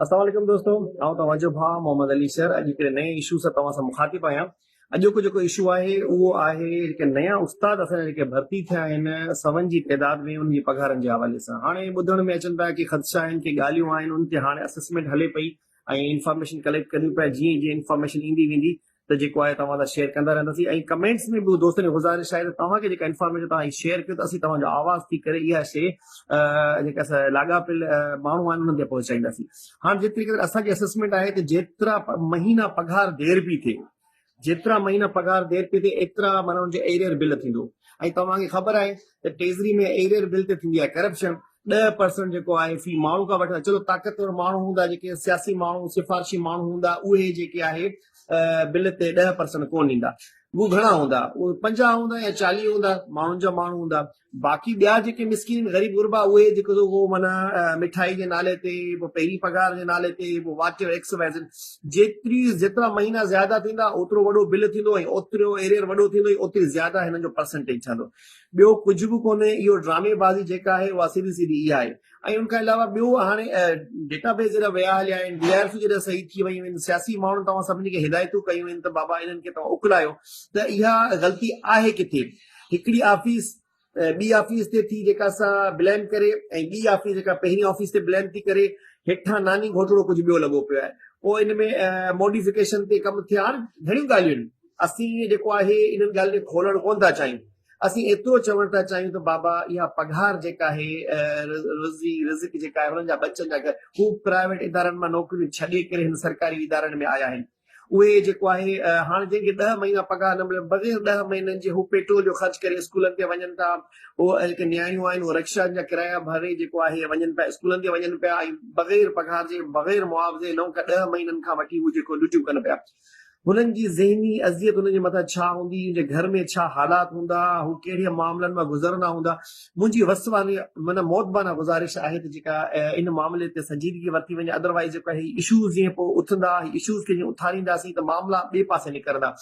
السلام عليڪم دوستو آئون توهان جو ڀاء محمد علي شر اڄ هڪڙي نئين اشو سان توهان سان مخاطب آهيان اڄوڪو جيڪو اشو آهي اهو آهي جيڪي نيا استاد اسان جا جيڪي ڀرتي ٿيا آهن سون جي تعداد ۾ انهن جي پگهارن جي حوالي سان هاڻي ٻڌڻ ۾ اچن پيا ڪي خدشا آهن ڪي ڳالهيون آهن ان تي هاڻي اسسمينٽ هلي پئي ۽ انفارميشن ڪليڪٽ ڪريون پيا جيئن جيئن انفارميشن ايندي ويندي ته جيڪو آهي توهان سان شيئر ڪندا رهنداسين ۽ ڪمينٽس ۾ به دوستن کي گذارش آهي ته توهان کي جيڪا انفارميشن توهان شيئر ڪيو ته اسين توهان جو آواز ٿي ڪري اها شي جيڪا لاڳاپيل ماڻهو آهن انهن تي پهچائينداسين. هاڻ جيتري قدر اسان جي اسسمينٽ آهي ته جيترا مهينا پگهار دير پئي ٿئي جيترا مهينا پگهار دير پئي ٿئي ايترا معنيٰ ان جو ايريئر بل ٿيندو ۽ توهان کي خبر آهي ته ٽيزري ۾ ايريئر بل تي ٿيندي آهي ڪرپشن 10% جيڪو آهي في ماڻهو کان وٺندا چلو طاقتور ماڻهو هوندا جيڪي سياسي ماڻهو سفارشي ماڻهو هوندا اهي جيڪي آهي بل تي 10% ڪون ڏيندا هو گهڻا هوندا اهي 50 هوندا يا 40 هوندا ماڻهن جا ماڻهو هوندا باقي ٻيا جيڪي مسڪين غريب غربا اهي جيڪو هو معنيٰ مٺائي جي نالي تي پوء پهرين پگهار جي نالي تي پوء واٽ ايڪس وائي زيڊ جيتري جيترا مهينا زياده ٿيندا اوترو وڏو بل ٿيندو ۽ اوترو ايريئر وڏو ٿيندو ۽ اوتري زياده هنن جو پرسنٽيج ٺهندو ٻيو ڪجهه به ڪونهي اهو ڊرامي بازي جيڪا آهي اها سڌي سڌي اها آهي ۽ ان کان علاوه ٻيو هاڻي ڊيٽا بيس جڏهن ويا هليا آهن ڊي آر سي جڏهن صحيح ٿي ويون آهن سياسي ماڻهن توهان سڀني کي هدايتون ڪيون آهن ته بابا انهن کي توهان اڪلايو ته اها غلطي آهي ڪٿي هڪڙي آفيس ٻي آفيس تي ٿي جيڪا سا بليم ڪري ۽ ٻي آفيس جيڪا پهرين آفيس تي بليم ٿي ڪري هيٺان ناني گهوٽڙو ڪجهه ٻيو لڳو پيو آهي پوء ان ۾ موڊيفڪيشن تي ڪم ٿيا هاڻي گهڻيون ڳالهيون آهن اسين جيڪو آهي انهن ڳالهين کي کولڻ ڪونه ٿا چاهيون. اسين ايترو چوڻ ٿا چاهيون ته بابا اها پگهار جيڪا آهي روزي رزق جيڪا آهي هنن جا ٻچن جا گهر هو پرائيويٽ ادارن مان نوڪريون ڇڏي ڪري هن سرڪاري ادارن ۾ آيا آهن اهي جيڪو آهي هاڻ جنهن کي 10 مهينا پگهار نه ملي بغير 10 مهينن جي هو پيٽرول جو خرچ ڪري اسڪولن تي وڃن ٿا هو جيڪي نياڻيون آهن هو رڪشائن جا ڪرايا ڀري جيڪو آهي وڃن پيا اسڪولن تي وڃن پيا ۽ بغير پگهار جي بغير معاوضي 9 کان 10 مهينن کان وٺي هو جيڪو ڊيوٽيون ڪن پيا هنن جي ذهني اذيت هنن جي مٿان ڇا هوندي، هن جي گهر ۾ ڇا حالات هوندا، هو ڪهڙي معاملن مان گذرندا هوندا. منهنجي وس واري معنيٰ مؤدبانه گذارش آهي ته جيڪا ان معاملي تي سنجيدگي ورتي وڃي ادروائيز جيڪو هي اشوز جيئن پوء اٿندا، هي اشوز کي جيئن اٿارينداسين ته معاملا ٻئي پاسي نڪرندا.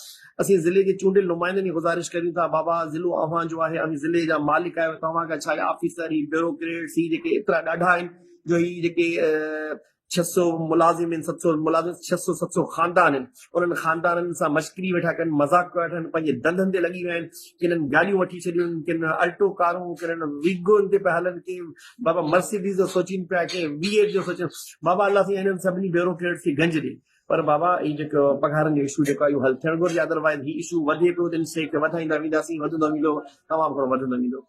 اسين ضلعي جي چونڊيل نمائندن کي گذارش ڪريون ٿا بابا ضلعو اوهان جو آهي، اوهين ضلعي جا مالڪ آهيو، توهان کان ڇا آفيسر هي بيوروڪريٽس هي جيڪي ايترا ڏاڍا آهن جو هي جيڪي 600 ملازم آهن، 700 ملازم، 600 700 خاندان آهن، انهن خاندانن سان مشڪري ويٺا ڪن، مذاق ويٺا ڪن، پنهنجي دنڌن تي لڳي ويا آهن، ڪنن گاڏيون وٺي ڇڏيون آهن، ڪن الٽو ڪارون، ڪنن ويگون تي پيا هلن، ڪي بابا مرسيڊيز جو سوچين پيا، ڪي وي ايٽ جو سوچين، بابا الله سائين هنن سڀني بيوروڪريٽس کي گنج ڏي، پر بابا هي جيڪو پگهارن جو اشو جيڪو آهي اهو حل ٿيڻ گهرجي، ادروائيز هي اشو وڌي پيو ته ان شيء کي وڌائيندا وينداسين، وڌندو ويندو، تمام گهڻو وڌندو ويندو.